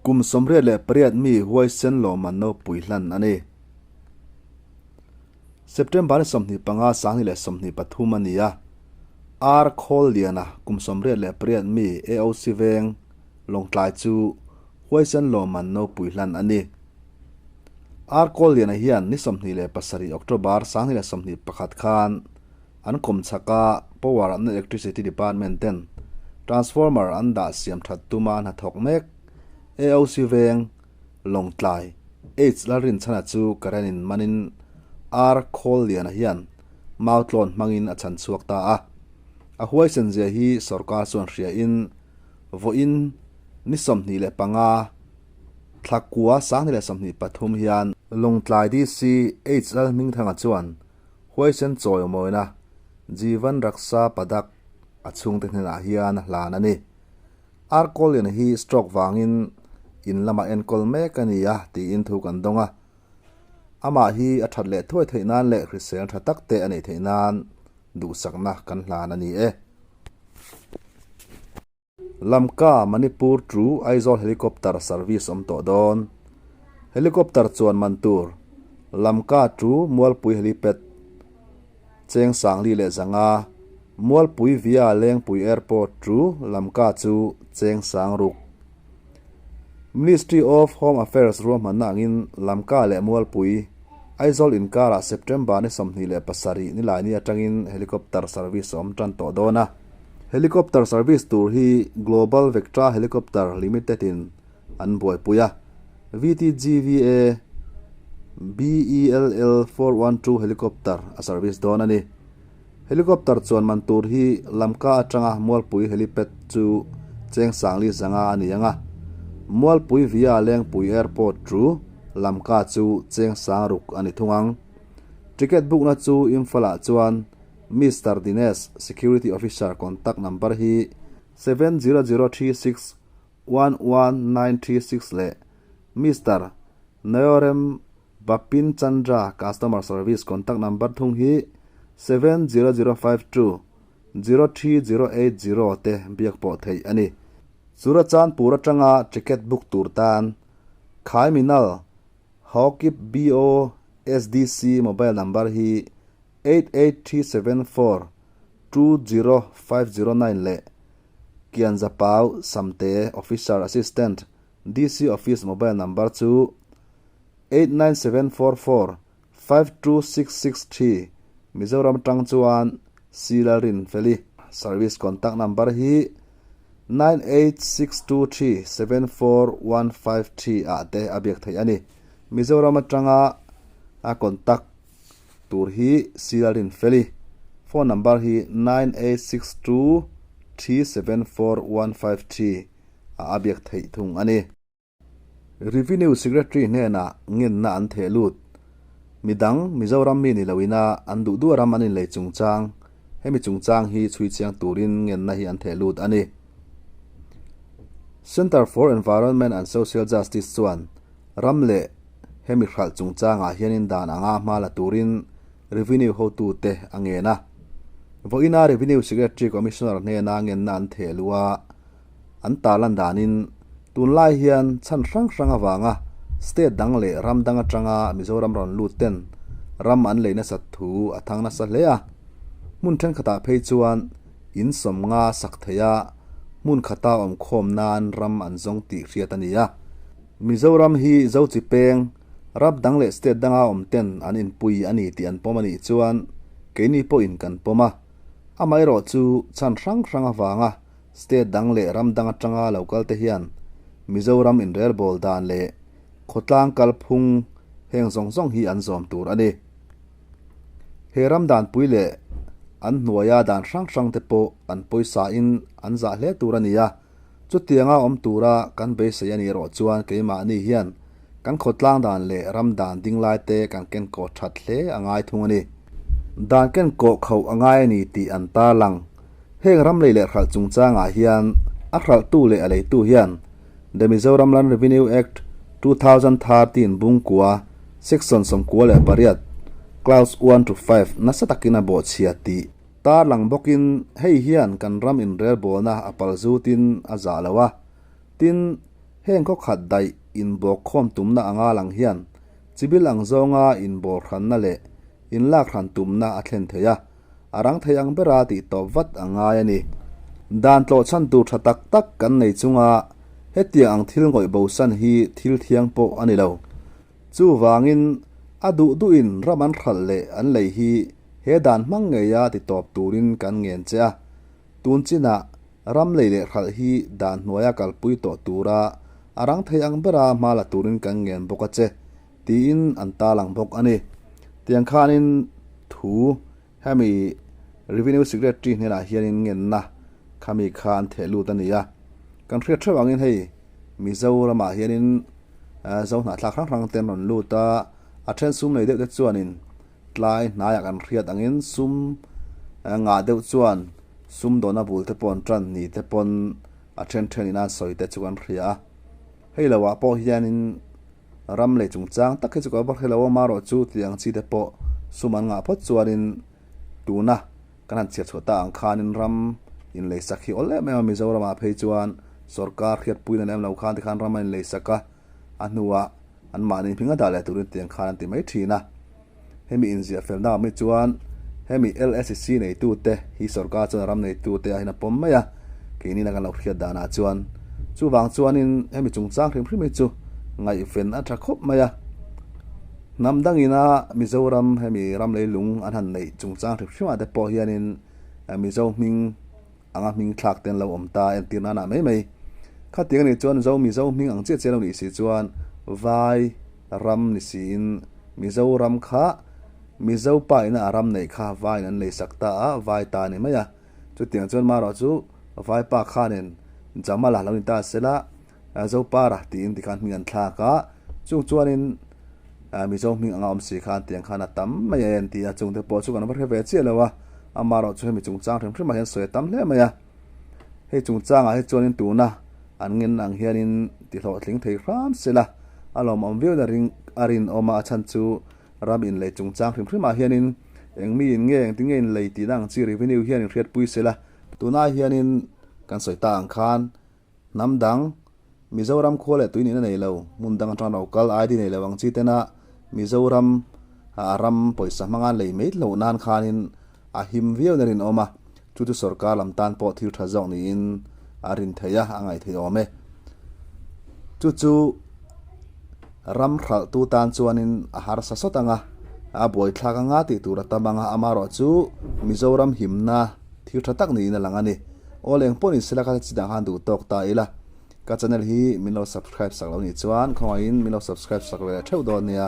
Kum 88 mi huaisen lawmman nopui hlan a ni. September ni 25 2023 a ni a, R Khawlliana kum 88 mi AOC veng Lawngtlai chu huaisen lawmman nopui hlan a ni. R Kawlliana hian ni 27 October 2021 khan an kawm chhaka Power and Electricity Department ten transformer an dah siam that tuma an hnathawk mek AOC veng Lawngtlai H Lalrinchhana chu current in manin R Khawlliana hian mautlawn hmangin a chhan chhuak ta a. A huaisen zia hi sorkar chuan hria in vawiin ni 25 thlakua 2023 hian Lawngtlai DC H Lalhmingthanga chuan huaisen chawi mawina Jeevan Raksha Padak a chhungte hnenah hian a hlan a ni. R Kawlliana hi stroke vangin in lamah enkawl mek a ni a tiin thu kan dawng a. Amah hi a that leh thuai theih nan leh hrisel tha tak te a neih theih nan duhsakna kan hlan a ni e. Lamka Manipur to Aizawl Helicopter Service awm tawh dawn. Helicopter chuan man tur Lamka to Mualpui Helipad cheng sangli leh zanga Mualpui via Lengpui Airport to Lamka chu cheng sang ruk. Ministry of Home Affairs ruahmanna angin Lamka leh Mualpui, Aizawl inkarah September ni 27 nilaini atangin helicopter service a awm tan tawh dawn a. Helicopter service tur hi Global Vectra Helicopter Limited in an buaipui a, VTGVA BELL 412 helicopter a service dawn a ni. Helicopter chuan man tur hi Lamka atanga Mualpui helipad chu cheng sangli zanga a ni ang a, Mualpui via Lengpui Airport chu Lamka chu cheng sang ruk a ni thung ang. Ticket book na chu Imphal-ah chuan Mister Dinesh, Security Officer contact number hi 70036 11936 leh Mister Nayorem Bapin Chandra Customer Service contact number thung hi 70052 03080 te biak pawh theih a ni. Churachandpur atanga ticket book tur tan Khaiminal Haokip BO SDC mobile number hi 88374 20509 leh Kianzapau Samte Officer Assistant DC Office mobile number chu 89744 52663 Mizoram atang chuan C Lalrinfeli Service contact number hi 98623 74153 ah te a biak theih a ni. Mizoram atanga a contact tur hi C Lalrinfeli phone number hi 9862 374153 ah a biak theih thung a ni. Revenue Secretary hnenah ngenna an theh lut. Midang Mizoram mi ni loina an duh duh ram an inlei chungchang, hemi chungchang hi chhui chiang turin ngenna hi an theh lut a ni. Centre for Environment and Social Justice chuan ram leh hemi hralh chungchangah hianin dan anga hma la turin Revenue hotute a ngen a. Vawiina Revenue Secretary Commissioner hnena ngenna an theh luh a, An tarlan danin tunlai hian chhan hrang hrang avanga state dang leh ram dang atanga Mizoram rawn lut ten ram an lei nasat thu a thang nasa hle a. Hmun thenkhatah phei chuan in sawmnga sak theih a hmun khata awm khawm nan ram an zawng tih hriat a ni a. Mizoram hi zo chi peng ram dang leh state danga awm ten an inpui a ni tih an pawm a nih chuan keini pawhin kan pawm a. Amaherawhchu chhan hrang hrang avanga State dang leh ram dang atanga lo kal te hian Mizoram inrelbawl dan leh khawtlang kalphung heng zawng zawng hi an zawm tur a ni. He ram danpui leh an hnuaia dan hrang hrang te pawh an pawisa in an zah hle tur a ni a, chutianga awm tura kan beisei a nih erawh chuan keimahni hian kan khawtlang dan leh ram dan ding lai te kan kenkawh that hle a ngai thung a ni. Dan kenkawh khauh a ngai a ni tih an tarlang. Heng ram lei leh hralh chungchangah hian a hralhtu leh a leitu hian The Mizoram Land Revenue Act, 2013 Bungkua, Section 98, Clause 1 to 5 nasa takin a bawhchhia tih tarlang bawkin hei hian kan ram inrelbawlna a pal zutin a zah lo a. Tin, Heng khaw khat daih inbawkkhawm tumna anga lang hian chibil ang zawnga inbawlhranna leh inlakhran tumna a thlen thei a, a rang thei ang bera tih tawp vat a ngai a ni. Dan tlawh chhan tur tha tak tak kan nei chunga hetiang ang thil ngawih bosan hi thil thiang pawh a ni lo. Chuvangin a duh duhin ram an hralh leh an lei hi he dan hmang ngeia ti tawp turin kan ngen che a. Tun chinah ram lei leh hralh hi dan hnuaia kalpui tawh tura a rang thei ang bera hma la turin kan ngen bawk a che, tiin an tarlang bawk a ni. Tiang khanin thu hemi Revenue Secretary hnenah hianin ngenna khami kha an theh lut a ni a. Kan hriat theuh angin hei Mizoramah hianin Zohnahthlak hrang hrang te an rawn lut a, a then sum nei deuh te chuanin Tlai hnaiah kan hriat angin sum ngah deuh chuan sum dawhna bul te pawh an tan ni te pawn a then then ina sawi te chu kan hria a. Hei lo ah pawh hianin ram lei chungchang tak hi chu ka va hre lo a, marawh chu tih ang chi te pawh sum an ngah phawt chuanin tuna kan han chhiat chhuah ta ang khanin ram inleisak hi awl em em a, Mizoramah phei chuan sorkar hriatpuina lem lo khan tikhan ram a inleisak a, a hnuah anmahni hming a dah leh turin tiang khan an ti mai thin a. Hemi inziah felna awm hi chuan hemi LSC neitute hi sorkar chuan a ram neitute ah hian a pawm mai a, keini kan lo hriat danah chuan. Chuvang chuanin hemi chungchang hrim hrim hi chu ngaihven a tha khawp mai a. Hnam dangina Mizoram hemi ram leilung an han neih chungchang hrim hrimah te pawh hianin Mizo hming anga hming thlak te an lo awm ta entir nana mai mai. Khatiang anih chuan Zo Mizo hming ang chiah chiah lo nih si chuan Vai ram ni siin Mizoram kha Mizo pa ina a ram neih kha Vaiin an lei sak ta a, Vai ta a ni mai a. Chutiang chuan marawh chu Vai pa khanin Jamala lo ni ta sela Zopara tiin tikhan hming an thlak a, chung chuanin Mizo hming anga awm si khan tiang khan a tam mai a en tih a, chungte pawh chu kan va hre ve chiah lo a, amarawh chu hemi chungchang hrim hrimah hian sawi a tam hle mai a. Hei chungchangah hi chuanin tuna an ngen ang hianin tihlawhtling thei hram sela a lawmawm viau na ring a rinawm a, a chhan chu ram inlei chungchang hrim hrimah hianin eng miin nge engtin nge inlei tihna ang chi revenue hian inhriatpui sela. Tunah hianin kan sawi ta ang khan Hnam dang, Mizoram khua leh tui nihna nei lo, hmun dang atanga lo kal ID nei lo ang chi tena Mizoram a ram pawisa hmanga lei mai loh nan khanin a him viau na rinawm a, chu chu sorkar lam tan pawh thil tha zawk niin a rin thei a, a ngaih theih awm e. Chu chu ram hralhtu tan chuanin a harsa sawt ang a, a buaithlak anga tih tur a tam ang a, amaherawh chu Mizoram himna thil tha tak niin a lang a ni. Aw leng pawh ni sela ka chi dang han duh tawk ta ila. Ka channel hi min lo subscribe sak lo nih chuan khawngaihin min lo subscribe sak ve theuh dawn nia.